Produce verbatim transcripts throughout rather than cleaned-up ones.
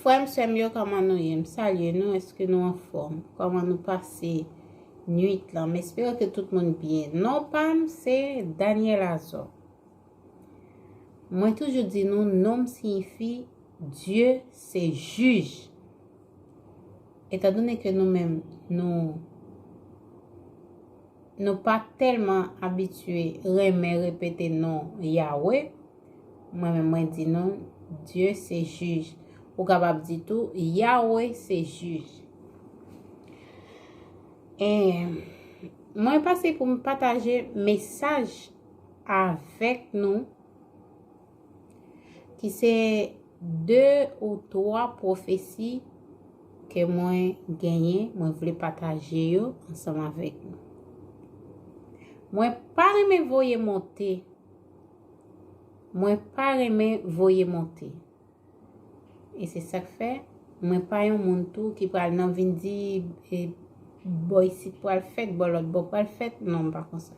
Frè m, sè m yo, kòman nou ye? M salye nou, èske nou anfòm? Kòman nou pase nwit lan? M espere ke tout moun byen. Non pa m se Daniel Azor. Mwen toujou di nou, non m siyifi Dye se jij. Etandone ke nou menm, nou, nou pa tèlman abitye renmen repete non Yawe, mwen menm mwen di nou, Dye se jij. Ou kapab di tou, Yawe se jij. E mwen pase pou m pataje mesaj avèk nou, ki se de ou twa pwofesi ke mwen genyen, mwen vle pataje yo ansanm avèk nou. Mwen pa renmen voye monte. Mwen pa renmen voye monte. E se sa k fè, mwen pa yon moun tou ki pral nan vin di, e, bò isit pral fèt, bò lòt bò pral fèt. Non, m pa konsa.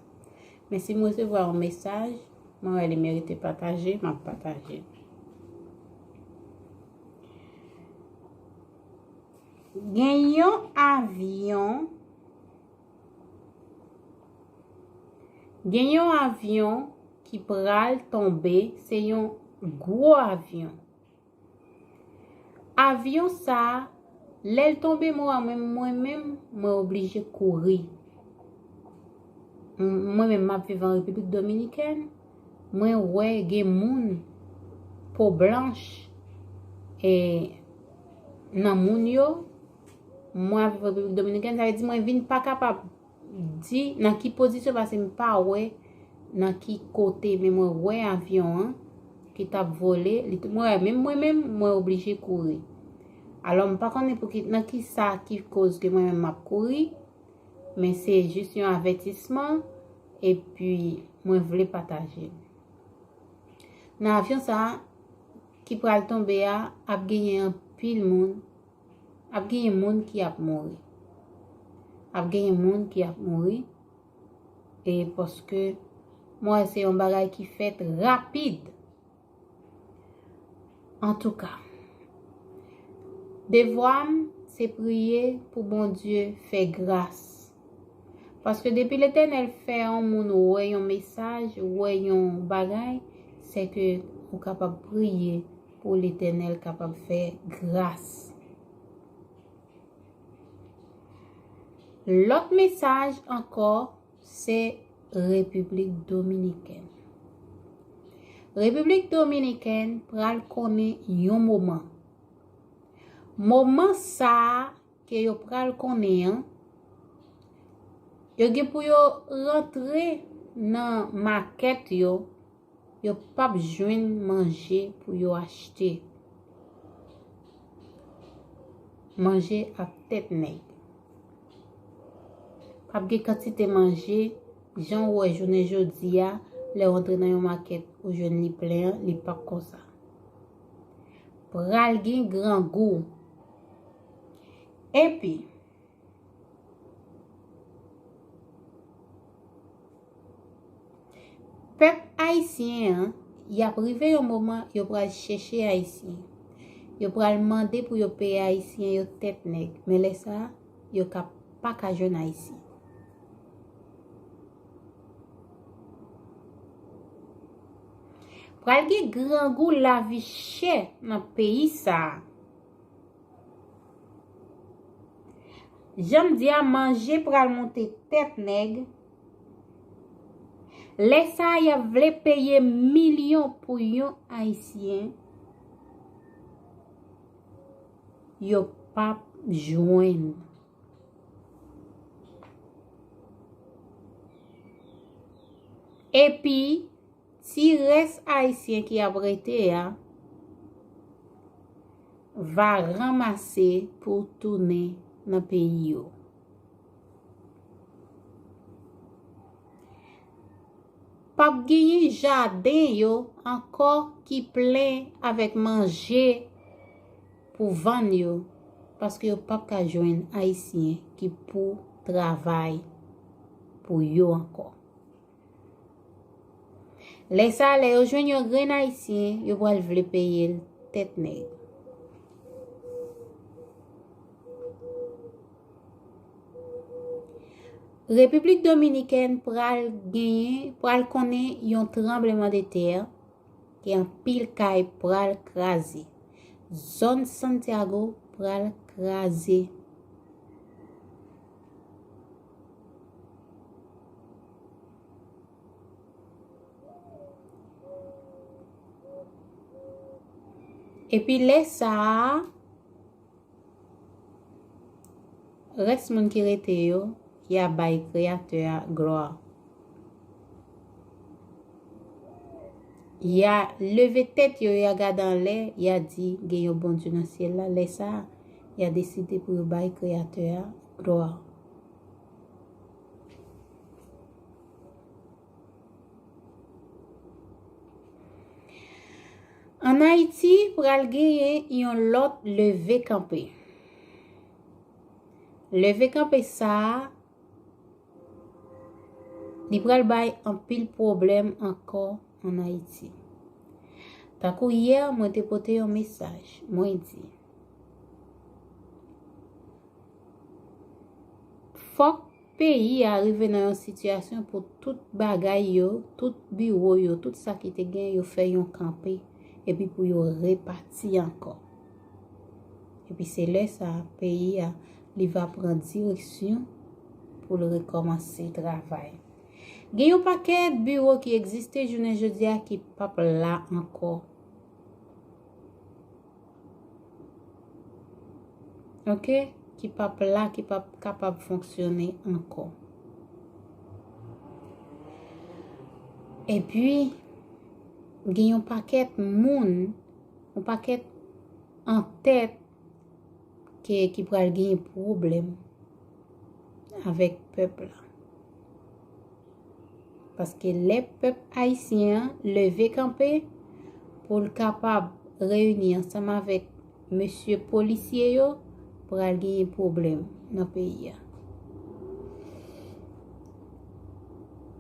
Men si m resevwa yon mesaj, mwen wè li merite pataje, m ap pataje. Gen yon avyon, gen yon avyon ki pral tonbe, se yon gwo avyon. Avyon sa a, lè l tonbe, mwen, mwen, mwen menm, mwen oblije kouri. M-, mwen menm, m ap viv an Repiblik Dominikèn, mwen wè gen moun po blanch, e, nan moun yo, mwen ap viv Repiblik Dominikèn, sa vle di mwen vin pa kapab di nan ki pozisyon, paske m pa wè nan ki kote, men mwen wè avyon an ki t ap vole, li t-, mwen wè, menm mwen menm, mwen oblije kouri. Alò, m pa konnen pou ki, nan ki sa ki koz ke mwen menm m ap kouri, men se jis yon avètisman, epi mwen vle pataje l. Nan avyon sa a ki pral tonbe a, ap genyen anpil moun, ap genyen moun ki ap mouri. Ap genyen moun ki ap mouri. E paske mwen wè se yon bagay ki fèt rapid. Antouka, devwa m se priye pou Bondye fè gras. Paske depi Letènèl fè yon moun wè yon mesaj, wè yon bagay, se ke ou kapab priye pou Letènèl kapab fè gras. Lòt mesaj ankò, se Repiblik Dominikèn. Repiblik Dominikèn pral konnen yon moman. Moman sa a ke yo pral konnen an, yo gen pou yo rantre nan makèt yo, yo p ap jwenn manje pou yo achte. Manje ak tèt nèg. P ap gen kantite manje, jan w wè jounen jodi a, lè w antre nan yon makèt, ou jwenn li plen an, li p ap konsa. Pral gen grangou. Epi, pèp ayisyen an, y ap rive yon moman, yo pral chèche Ayisyen. Yo pral mande pou yo peye Ayisyen yo tèt nèg. Men lè sa a, yo ka, pa ka jwenn Ayisyen. Pral gen grangou, lavi chè nan peyi sa a. Jan m di a, manje pral monte tèt nèg. Lè sa a, y ap vle peye milyon pou yon Ayisyen. Yo p ap jwenn. Epi, ti rès Ayisyen ki ap rete a va ranmase pou tounen nan peyi yo. P ap genyen jaden yo ankò ki plen avèk manje pou vann yo, paske yo p ap ka jwenn Ayisyen ki pou travay pou yo ankò. Lè sa a, lè yo jwenn yon grenn Ayisyen, yo pral vle peye l tèt nèg. Repiblik Dominikèn pral genyen, pral konnen yon tranblemanntè, ke anpil kay pral kraze. Zòn Santiago pral kraze. Epi lè sa a, rès moun ki rete yo, y a bay Kreyatè a glwa. Y a leve tèt yo, y a gade anlè, y a di gen yon Bondye nan syèl la. Lè sa a, y a deside pou yo bay Kreyatè a glwa. Ann Ayiti, pral genyen yon lòt leve kanpe. Leve kanpe sa a, li pral bay anpil pwoblèm ankò ann Ayiti. Tankou yè, mwen te pote yon mesaj, mwen di, fòk peyi a rive nan yon sitiyasyon pou tout bagay yo, tout biwo yo, tout sa ki te gen, yo fè yon kanpe, epi pou yo repati ankò. Epi se lè sa a, peyi a, li va pran direksyon pou l rekòmanse travay. Gen yon pakèt biwo ki egziste jounen jodi a ki p ap la ankò. Ok? Ki p ap la, ki p ap kapab fonksyone ankò. Epi, gen yon pakèt moun, yon pakèt antèt ke, ki pral gen pwoblèm avèk pèp la. Paske lè pèp ayisyen an leve kanpe pou l kapab reyini ansanm avèk mesye polisye yo, pral genyen pwoblèm nan peyi a.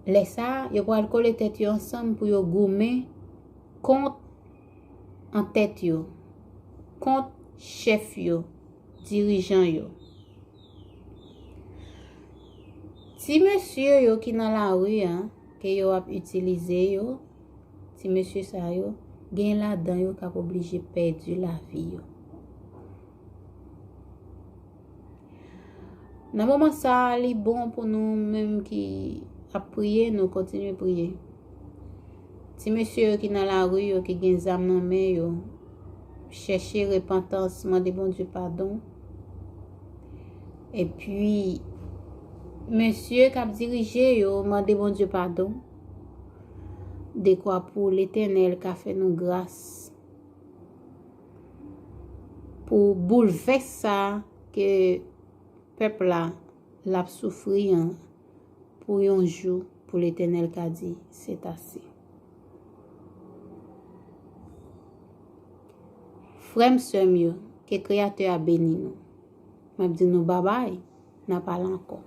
Lè sa a, yo pral kole tèt yo ansanm pou yo goumen kont antèt yo, kont chèf yo, dirijan yo. Ti mesye yo ki nan lari a, ke yo ap itilize yo, ti mesye sa yo, gen ladan yo k ap oblije pèdi lavi yo. Nan moman sa a, li bon pou nou menm ki ap priye, nou kontinye priye. Ti mesye yo ki nan lari yo, ki gen zam nan men yo, chèche repantans, mande Bondye padon. Epi, mesye k ap dirije yo, mande Bondye padon. Dekwa pou Letènèl ka fè nou gras pou boulvès sa ke pèp la, l ap soufri an, pou yon jou, pou Letènèl ka di, "C'est assez." Frè m, sè m yo, ke Kreyatè a beni nou. M ap di nou babay, n a pale ankò.